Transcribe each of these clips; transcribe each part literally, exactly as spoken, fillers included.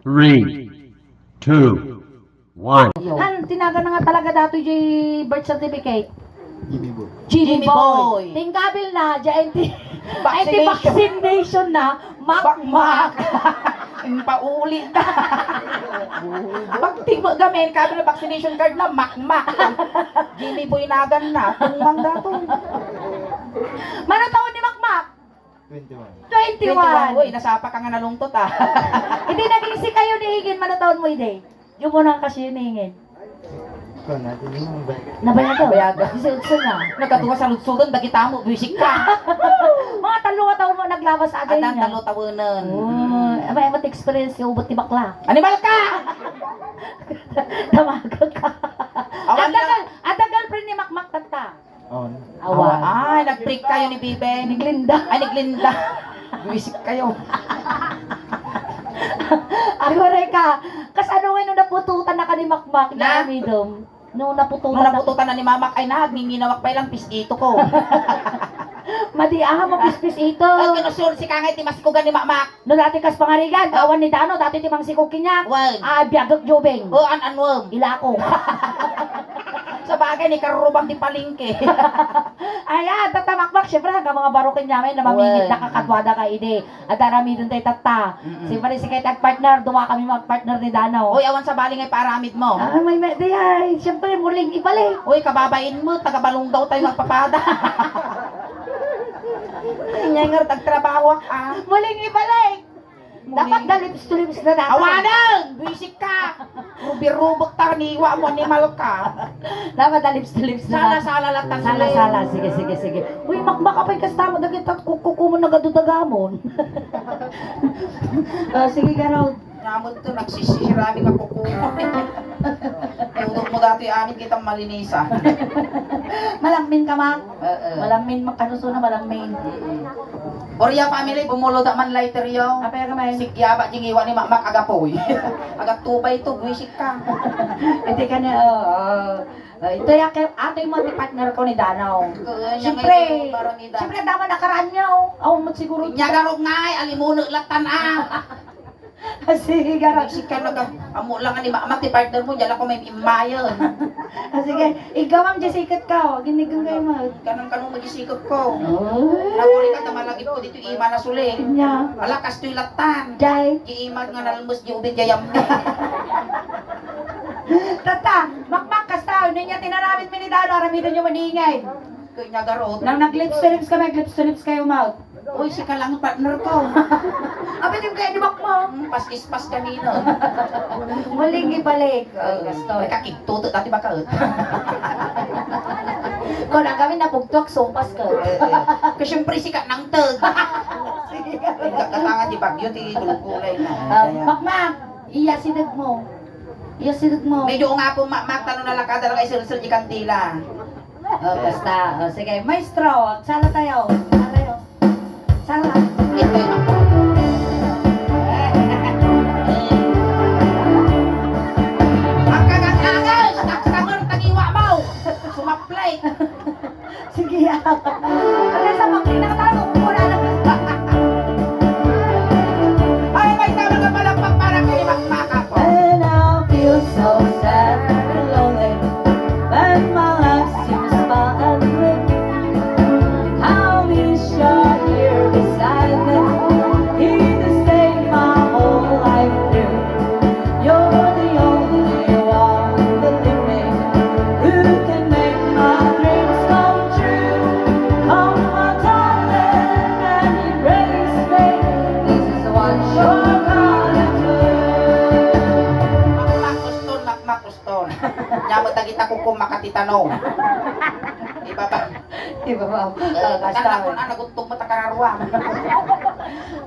Three, two, one. Han, tinagan na nga talaga datoy jay birth certificate. Jimmy Boy. Jimmy Jimmy Boy. Boy. Tinggabil na, jay anti-, Vaccination. Anti-vaccination na, makmak. Makmak. Ang pauli na. Pag tinggabil na vaccination card na, makmak. Jimmy Boy nagan na. Kung mang dato. Mano taon ni makmak? Twenty-one. Twenty-one. Twenty-one. Uy, nasapa ka nga nalungtot, ah. Hindi, naging si kayo ni Higin, mano taon mo, ide? Yung mo na kasi yun, Higin. Ikaw natin yung bayag. Nabayagan. Nabayagan. Kasi utso na. Nagkatuwa sa lutsutan, dagita mo, buisik ka. Mga talo nga taon mo naglabas sa agay Adang niya. Talo tawanan. Oh, abay, ba't experience yung ubot ni bakla? Animal ka! Tamaga ka. Awan Adagal, adagal, friend ni Makmak, tatta. Awan. Awan. Awan. Ay, nag-break kayo ni Biben. Ni Glinda. Ay, ni Glinda. Buwisit kayo. Agoy ka. Kas ano nga nung napututan na ka ni Makmak, Na? Ni Amidong? Nung napututan Nung na napututan na ni Mamak, ay, nagninginawak pa ilang pis-ito ko. Madi, ah, mapispis ito. Ay, kinusyon si Kangay, ti masikugan ni Makmak. No, dati kas pangarigan, awan ni Dano, dati ti mangsikog kaniak. Wen. Ah, biagek jubeng. O, an-, anwem. Ilako. Sabagay, ni karurubang ti palengke. Ayan, tatta Makmak, siyempre, hanggang mga baro kaniak, may namamingit Wen. Na kakaduada ka, idi. At aramiden tayo, tatta. Mm-mm. Siyempre, si Kate ag partner, duwa kami mag-partner ni Dano. Uy, awan sabali nga ipaaramid mo. Ah, may, may, di ay, siyempre, muling ibalik. Uy, kababain mo, taga Balungaw tayo magpapada. Ay, nga nga, tagtrabaho, ah. Muling ibalik. Dapat da lips to lips na dapat. Awanan! Buwisit ka! Rubirubek ta, niwa mo, animal ka. Dapat da lips to lips na Sala, dapat. Sala lang ta Sala, sila. Sala. Sige, sige, sige. Uy, Makmak, apay kasta mo, dagita, kukukumo, nagadudagamon. Ah, sige, Garo. Namon to, nagsisirami nga kukumo. Tudok mo dati, amin kitang malinisan. Malammin ka, Mak? Oo. Malammin, Mak, ano, suna, malammin. Mm-mm. Oria family, bumulod man lighter yo. Apay ka man? Sigyaba, jingiwa ni Makmak agapoy. Agatubay to, buwisit ka. Iti ka na, oo. Ah, ito ya, kay, atoy mo ti partner ko ni Danaw. Oo, yan Siyempre, nga ito, parang ni Danaw. Siyempre, dama nakaraan niya, oh. Awan mo siguro. Inya garog nga, ay, alimuno latan, ah. Sige, garog. Sige ka, naga-, amo lang ni Makmak ti partner mo, diyan ako may imayon. Ah, sige, ikaw ang jasikat ka, oh. Ginigong kayo mo. Kanang kanong magisikot ko. Oh. Naguri ka, tamalagip ko dito, ima na suli. Nya. Ala, kastoy latan. Jay. Di ima nga nalmus, di ubid, jayam. Tata, Makmak, kasta, ano niya tinaramit mi ni Dano, aramidon niyo maningay. Kanya garot. Nang nag-lips to lips kami, lips to lips kayo, mouth. Uy, si Kalang partner ko. Abi, di kayo ni Makmak. Hmm, pas ispas kanina. Muling ibalik. Ay, gasto. Ay, kakigtuto, dati baka, eh. Kung ang kami napugtuak, sumpas ka. Eh, eh. Kasi siyempre, sikat ng tag. Sige. Ang katangan di bagyo, di gulgulay na. Ah, Kaya Makmak, iya sinag mo. Iya sinag mo. Medyo nga po, ma-, matano na lang kada lang isulsul di kandila. Oh, basta. Oh, sige. Maestro, sala tayo. Sala tayo. Sala. Ang kagandagan, taksamer, tagiwa mo. Sumaplay. Sige, ah. Ano sa pagkita ka tayo? Wala na. Ay, may sama ka pala pagpara kay Makmak ako. And I feel so sad and lonely. When my life seems far and grim, I wish you're here beside me. Here to stay my whole life through. You're the only one, believe me, who can make my dreams come true. Come, my darling, and embrace me. This is what you're gonna do. Makmak, Uston, Makmak, Ton. Nya met dagita kukum makatitano. Ibaba. Ibaba. Eh, ah, basta. Tan nakon, ah, naguttog met a kararua.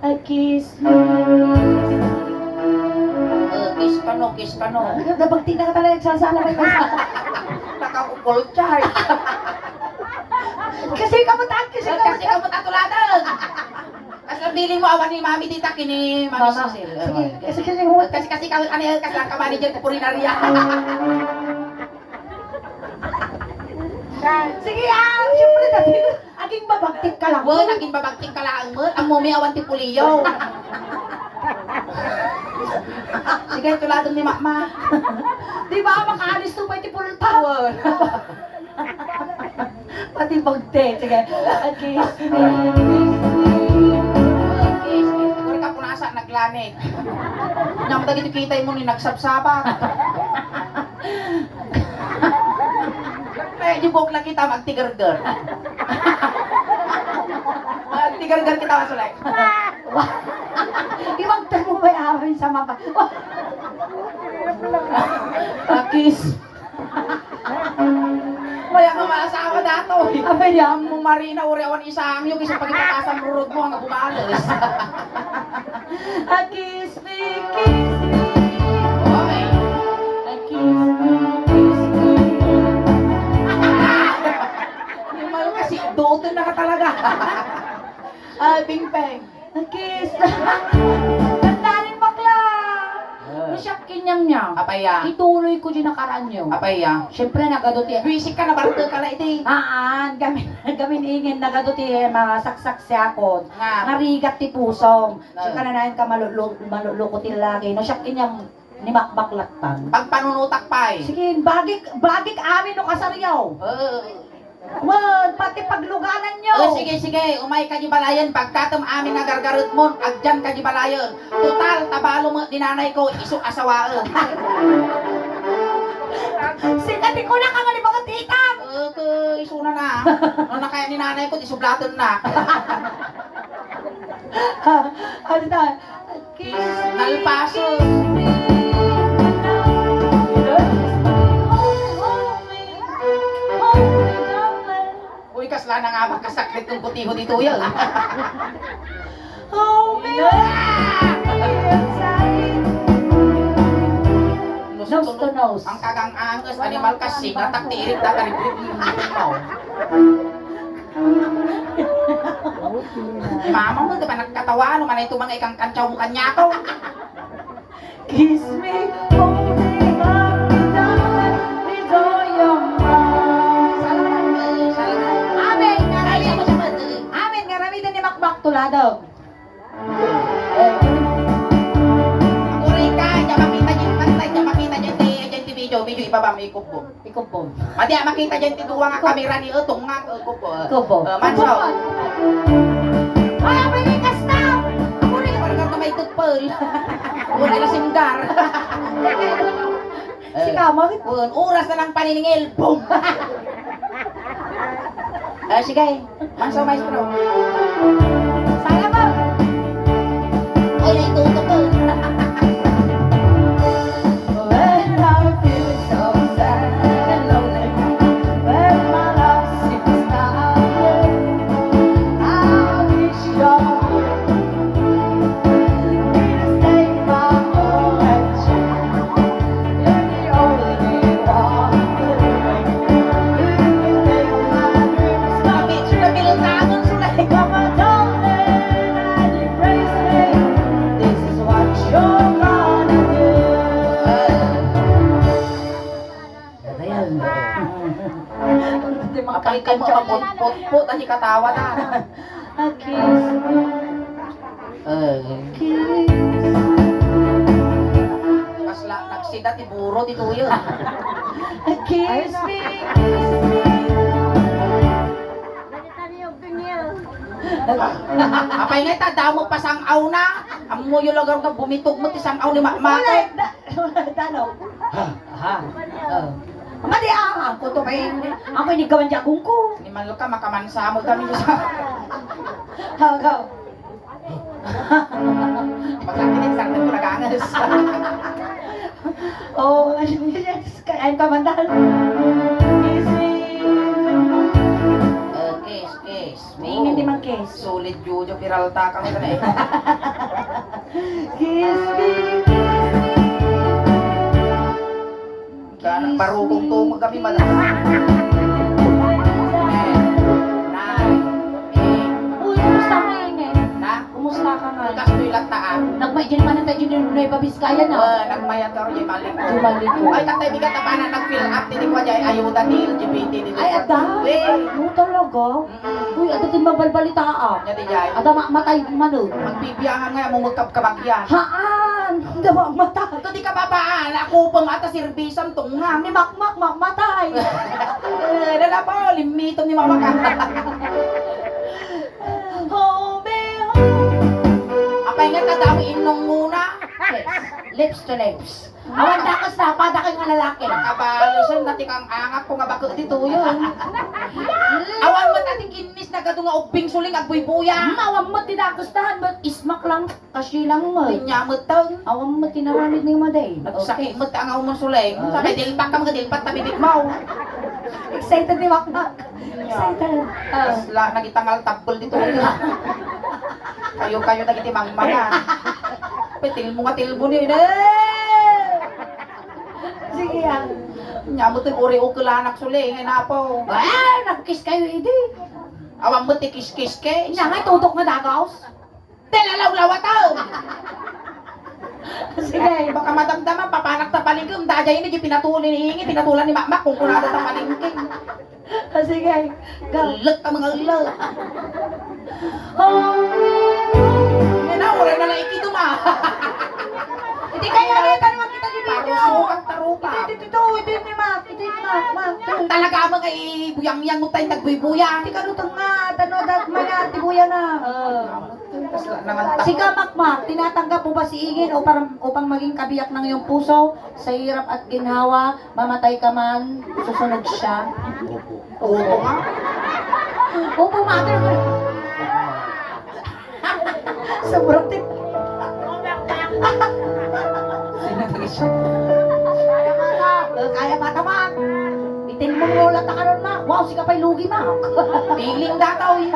A kiss me. Eh, kiss kano, kiss kano. Nabagti na ka talaga, nagsasala may Nakakukul, char. Kasi ka mo, kasi ka mo. Kasi ka mo, tatuladan. Kas nabilin mo, awan ni Mami dita, kini Mami Mama. Cecil. Sige, kasi, kasi, kasi, Kasi, kasi, kami, ano yan, kasi lang ka manager ko, purinarya. Sige, ah, siyempre, dati, aging babagtik ka lang. Well, naging babagtik ka lang, mo. Ang mumi, awan ti puliyo. Sige, tuladem ni Mama. Di ba, makaalis to pa iti pultaw? Pati bagte. Sige. A kiss me, kiss me. A kiss me. Siguro ka punasa, naglanit. Nyam dagiti kitay mo ni nagsabsabak. Medyo buok na kita, magtigargar. Magtigargar kita, masulay. Imagtag mo ba amin sa mapa? A kiss. Kaya nga maasawa dato. Abay, yan mo, Marina, uri awan isang yung isang pagkipatasan rurod mo, ang bumales. A kiss me, kiss me. Oy. A kiss me, kiss me. Animal kasi, dote na ka talaga. Ah, Pingpeng. A kiss. Tandaan, bakla. Ah. No siak kaniak, apay a? Ituloy ko di nakaraanyo. Apay a? Siyempre, nagadu ti Wisik ka, nabarte ka la iti. Aan, gamin, gamin ingen, nagadu ti, eh, masaksak siakon. Nga. Nga rigat ti pusom. Ah. Sika na nain ka malulu-, maluluko ti laki. No siak kaniak, ni makbaklattan. Pagpanunutak pay. Sige, bagik, bagik amin no kasaryo. Ah. Wen, pati paglugananyo. O, sige, sige. Umay ka di balayen, pagkatem amin a gargaretmon, agdian ka di balayen. Total, tabalo met ni nanay ko, isu asawaen. Sika ti kuna ka nga ni mga tita. Eke, isuna na. No, nakaya ni nanay ko, di sublaten na. Ano ta? Nalpaso. Uy, kasla na nga makasakit ng kutiho dito yan. Nose to nose. Ang kagang anges, animal kasi, nataktirik, tataribrik, Mama mo, di ba nagkatawa? Ano man ito mga ikang kantsaw mo kanya ko? Kiss me, hold me, love me, darling, with all your might. Salamat, eh, salamat. Amen. Ay, salamat, eh. Amen. Nga ramidan ni Makbak Tuladog. Aguray ka, diyan makita diyan, makita diyan, makita diyan, ti, diyan ti video, video ibaba mo, ikubbo. Ikubbo. Madi a makita diyan ti duwa nga kamera ni Etong nga, ikubbo. Ikubbo. Eh, manso. Ay, abay, kasta! Aguray, wala ka may tutpol. Wala na singgar. Eh, sika, mangit. Wen, oras na ng paniningil. Boom! Ah, sige. Manso, maestro. Saya mo. Oy, naitutok ko. When I feel so sad and lonely, when my love seems not here, I wish you're here. Ayan. Apay ka mo, amot potpot, ang ikatawa na. A kiss. Eh. Kiss. Kasla, nagsida ti buro ti tuyo. A kiss me, kiss me. Apay nga ita, damo pasang-aw na. Ammoyo lagar nga bumitog mo ti sang-aw ni Mama. Ulit, da-, dano. Ha? Ha? Oh. Madi, ah, ako to kay, ako inigawan di agungko. Ni Manlo ka, makamansa mo kami sa Hagaw. Masakit yung sarili ko, nagangas. Oh, yes. Kaya ka man dahil. Easy. Eh, kiss, kiss. Maingay di man kiss. Sulit, Jojo, piralta kami na eh. Kiss me, kiss me. Barukong tungog kami, madam. Eh, nay, eh. Uy, kumusta ka, Ine? Na? Kumusta ka nga? Kastoy lang taan. Nagmay, di naman ang tayo din. Ay, pabiskayan na. Ah, nagmayat ka ron, di balik ko. Di balik ko. Ay, tatay, bigat na ba na nag-fill up, di ko, ay, ayuda ni L G B T, di ko. Ay, ada? Eh. Mo talaga? Mm. Uy, ada din mabalbalita, ah. Nya, di jay. Ada ma-, matay, mano. Magbibiyangan nga, mo magkabkabag yan. Haan! Ada ma-, matay. Ito, di ka babaan. Ako pa nga, ata, serbisam, tunga. Ni Makmak, ma-, matay. Eh, dala pa, limitom ni Makmak. Home, home. Apay nga, tadami, inong muna. Yes. Lips to lips. Awan dakas na, pada kay nga lalaki. Makabalusan, dati kang angak ko nga bako dito, yun. Awan mo, dati kinmis na gado nga ugbing suling, agbuybuya. Awan mo, ti dakas tahan, but ismak lang, kasi lang mo. Inya mo to. Awan mo, tinaramid ni Maday. Nagsakit mo, ang umon suling. Ah. Sabi, dilpak ka, mga dilpak, tabibig mo. Excited ni Makmak. Excited. Ah. Kasla, nagitangal tabbol dito. Kayo, kayo, nagiti mangmanga. Petil mo nga tilbo ni, eh. Sige, ah. Nya mo ti uri ukulanak suli, nga napo. Ah, nagkiss kayo, idi. Awan mo ti kiss-kiss, ke. Nya nga, tutok nga dagaos. Ti lalawlawa tao. Sige. Baka madamdaman, papanak ta paligum, dajay ni, pinatulan ni Ingi, pinatulan ni Makmak, kung kunada ta palengke. Ah, sige. Go. Ullek ka, mga ullek. Oh. Yan na, wala na lang ikiduma. Hindi kaya na, tanong kita di video. Parusukan, tarupa. Ito, ito, ito, ito, ni Mac, ito, ni Mac, Mac. Talaga, mga ibuyangyang mo tayong tagbuybuya. Hindi ka nutong nga, tano, dat, maya, tibuya na. Oh. Kasla naman ta. Sika, Makmak, tinatanggap mo ba si Ingin upang, upang maging kabiyak ng iyong puso? Sa hirap at ginhawa, mamatay ka man, susunod siya. Opo. Opo nga. Opo, mother. Sobra tip. Sino to siya? Eh, kaya pa taman. Itin mo mo lang takaron, ma. Wow, sika pa'y lugi, ma. Piling dataw, eh.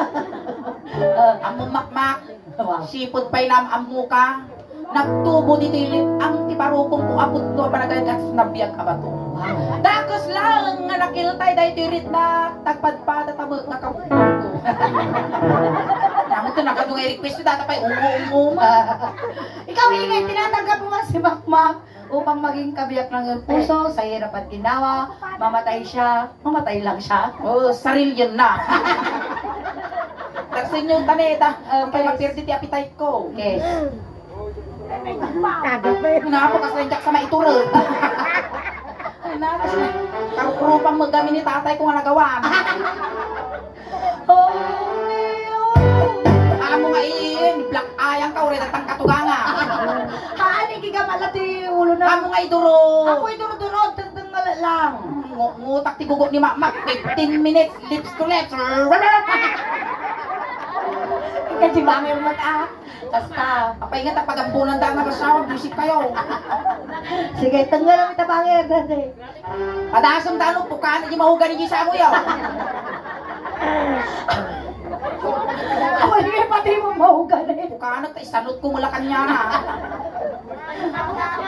Eh, ammo, Makmak. Wow. Sipud pay nam-ammo ka. Nagtubo ditoy lit-ang ti barukong ko a pudno a panagayat ket nabiag a bato. Wow. Dakes laeng nga nakiltay daytoy ritna, tagpadpada ta met nga kaputo. Namon to, nagadu nga i-request to, data pay ungo-ungo mo. Ikaw, Ingay, tinatanggap mo man si Makmak upang maging kabiyak ng iyong puso, sa hirap at ginawa, mamatay siya, mamatay lang siya. Oh, sarili yun na. Darsin yung taneta, ang Okay. pay mapirdi ti appetite ko. Yes. Taga pa yun. Napo, kasla jak sa maiturog. Ay, napo, karukrupan mo gamin ni tatay ko nga nagawa. Oh, Leo! Amo nga iin, black eye ang kaureda tang katuganga. Haan, ikigamala ti ulo na. Amo nga iduro. Amo iduro-duro, tengteng nga lang. Ngu-, ngutak ti gugo ni Makmak, fifteen minutes, lips to lips. Ika di bangir mo ta. Basta. Apay nga, tapagambunan da nga asawa, busy kayo. Sige, tenggelam ita bangir, dati. Padasem ta no, pukanen di mahugani di samoyo. Awan nga pati mo mahugani. Pukanen ta isanot ko mula kanya na.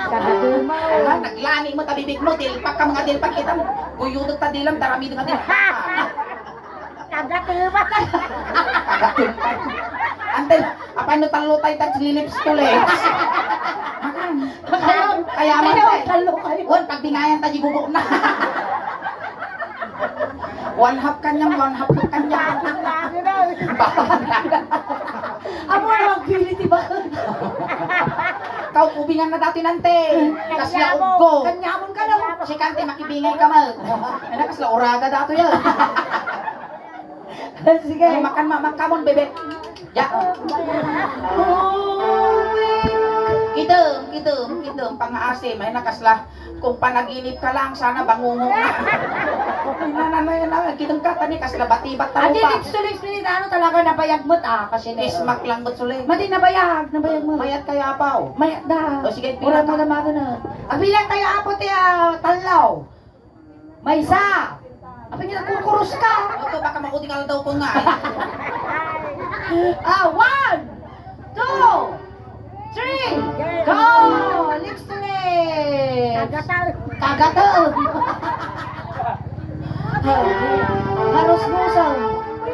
Kagatumaw. Ah, naglani mo tabibig mo, dilpak ka mga dilpak kita mo. Guyudot ta dilam, taramid nga dilpak. Kagatumaw. Kagatumaw. Antel, Apay no tallo tayo, tas lilips to lips. Kaya, kaya man tayo. Tallo kayo. Wan, pagbingayan tayo, gugo na. One half kanyang, one half kanyang. Amo na magpili, di ba? Kau, ubingan na dati nante. Kasla uggo. Kanyamon ka daw. Si Kante, makibingay ka, mal. Ano, kasla uraga dato yan. Sige. Ay, makan, ma-, makamon, bebe. Ya. Kitem, kitem, kitem, pangaasim. Ay, nakasla. Kung panaginip ka lang, sana bangungo na. Okay na, na, na, na. Kitem ka, tani, kasla, batibat, Adi, talupa. Lips to lips, ni ano talaga, nabayag mo, ah, kasi na. Ismak lang, ba't suli? Madi, nabayag, nabayag mo. Mayat kaya, apaw? Mayat da. O, sige, Ura pila mo ka. Na, mano na. Abilan tayo, apo, ti, ah, talaw. Maysa! Apay nga nagkukurus ka? Oto, baka mauding aldaw ko nga, eh. Ah, one, two, three, go! Lips to lips! Kagataw. Kagataw. Harus musang.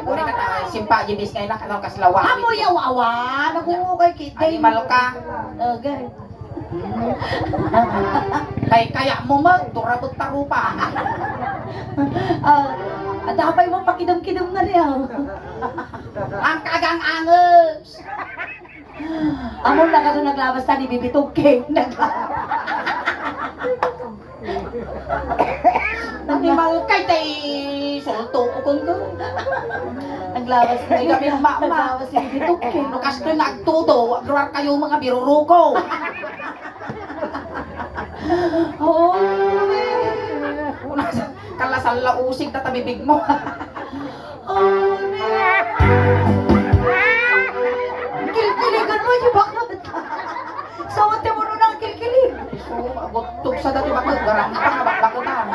Uri ka ta, simpa, jibis nga inak, ano, kaslawa. Amo yaw awa, nagungugay kita. Animal ka. Okay. Kay kaya mo, mag-, durabot ta rupa. Ah, adda pay mo pakidem-kidem na niya. Ang kagang-anges. Amo na kaso naglabas ta ni Bibi Tugke. Nagla- Animal kay tay sulto ko kun ko. Naglabas na Ay, kami, ma, ma. Naglabas si Bibi Tugke. No, kastoy nga agtudo, agruar kayo mga biruruko. Oo. Kalasan la usig ta tabibig mo. Oh, man. Kilkiligan mo, di ba? So, ate mo nun ang kilkilig. So, abot, tuksa dati bakit, garang pa nga bakbakutan.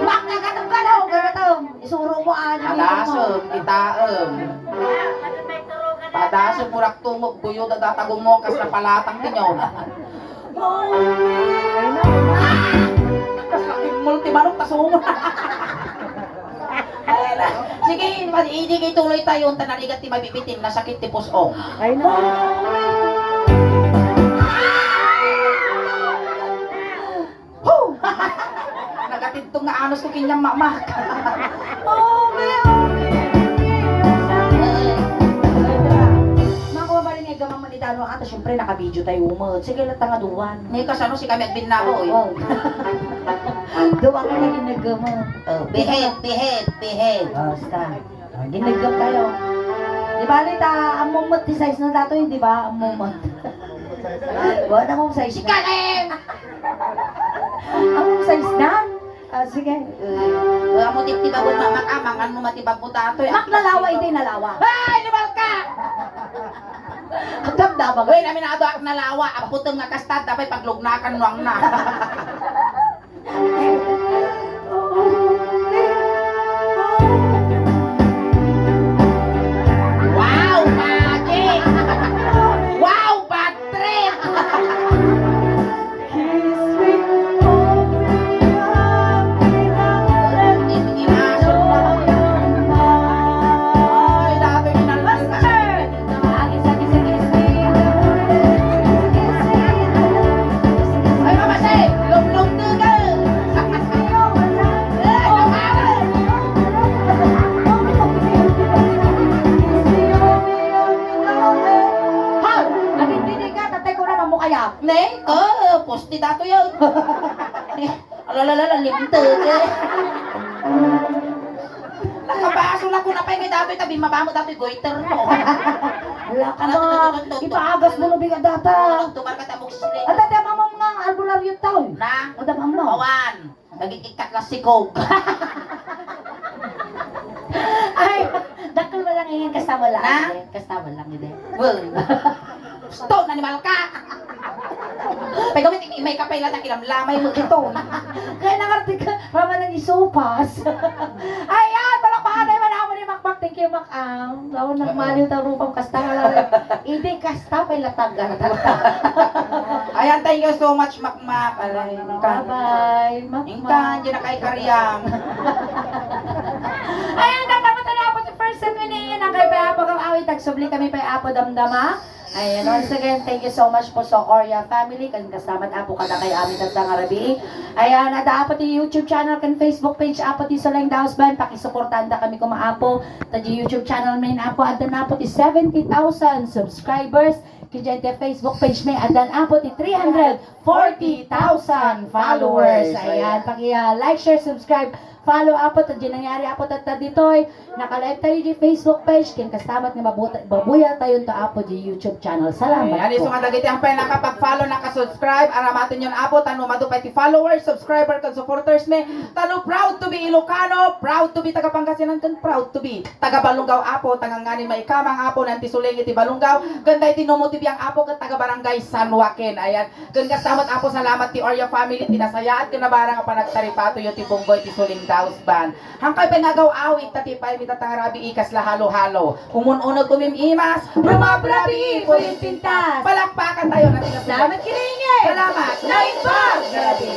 Makakatong ka daw, gagatom. Isuro mo, ano, Adasem, kitaem. Padasem, kurak tumog, buyo, dadatagong mo, kas napalatang tinyo. Ay, na. Kas nakimmol ti manok, tasong. Ay, na. Sige, ma-, idi kay tuloy tayo, unta narigat ti mabibitin, nasakit ti pus-ong. Ay, na. Ho! Nagatidto nga anus ko kaniam, mamak. Oh, me, oh, me, oh, me. Makuha ba rin nga gamang manitano? Ato, syempre, naka-video tayo, mo. Sige, lang, tanga duwan. Ni kasano si kami agbinnabo, eh? Oh. Duwan ka na ginagama. Oh, behave, behave, behave. Basta. Ah, ginagap kayo. Di ba, Rita, ammo met ti size na datoy, di ba? Ammo met. Wala mo size na. Sikat, eh! Ammo size na? Ah, sige. Eh, wala mo tip-, ti babon, ma-, makamangan mo matibag mo datoy. Mak, nalawa, iti nalawa. Ay, lumal ka! Ang damdama. Uy, namin na ado ak nalawa. Aputem nga kasta, dapat paglugnakan nuang na. Wow, magic! Wow, bad trip! Ay, dati kinalbas na. Ay, mamasi! Lumlum tugal! Eh, kapal! Hoy! Nagintindi ka, tatay ko naman mo kaya? Ne? Oh, posti dato yun. Alalala, limteg, eh. Nakabaso lang ko na pa yung datoy, tabi mabamo datoy goiter mo. Wala ka Ano, na. Ipaagas mo na biga data. Tumar ka tamok sila. At dati mamam nga albularyo tao. Na? At mamam. Awan. Naging ikat na sikog. Ay, dakkel mo lang yan. Kasta mo lang. Na? Kasta mo lang, hindi. Well. Stone animal ka! Pagawit, may kapay lang na kilamlamay mo ito. Kaya nangarti ka, rama nang isupas. Ayan, palakpakan tayo, wala mo ni Makmak. Thank you, Mak. Ang, daw, nagmaliw ta rupam, kasta nga lang. Hindi, kasta, pa'y latag, latag. Ayan, thank you so much, Makmak. Aray, ingkan. Bye-bye, Makmak. Ingkan, di na kay Karyang. Ayan, tatapos na po the first set with Ian. Ang kay Pay Apo, kang awit, tagsubli kami, Pay Apo, damdama. Ayan, once again, thank you so much po sa Oria family. Kan kasama't Apo kadakay amin tatta nga rabii. Ayan, adda Apo ti YouTube channel kan Facebook page Apo ti Suleng Daus Band. Pakisuportahan da kami kuma Apo. Ta di YouTube channel min Apo, adda na Apo ti seventy thousand subscribers. Kidya ti Facebook page mi, adda Apo ti three hundred forty thousand followers. Ayan, paki, ah, like, share, subscribe. Follow, Apo, ta di nangyari, Apo, tatta ditoy. Naka-live tayo di Facebook page, ken kastamat nga mabuta-, mabuya tayo to, Apo, di YouTube channel. Salamat Ay, po. Isu nga dagiti ampay nakapag-follow, naka-subscribe, aramaten yon, Apo, ta no madu pay ti followers, subscriber, ken supporters mi. Ta no proud to be Ilocano, proud to be taga Pangasinan, ken proud to be taga Balongaw, Apo, ta nganganin maikamang, Apo, nan ti suleng iti Balongaw, ken daydi no mo ti biang, Apo, ket taga Barangay San Joaquin. Ayan. Ken kasta met, Apo, salamat ti Oria family, ti nasayaat ken nabarang a panagtaripatoyo ti bunggoy ti Suleng Daus Band. Hankay pay nga agaw-awit, ta ti pay mi tatta nga rabii kasla halo-halo. Umun-uneg kumim-imas, rumabrabii, pulit pintas. Palakpakan tayo, natin na Salamat, Kiringi! Salamat! Naimbag! Grabe!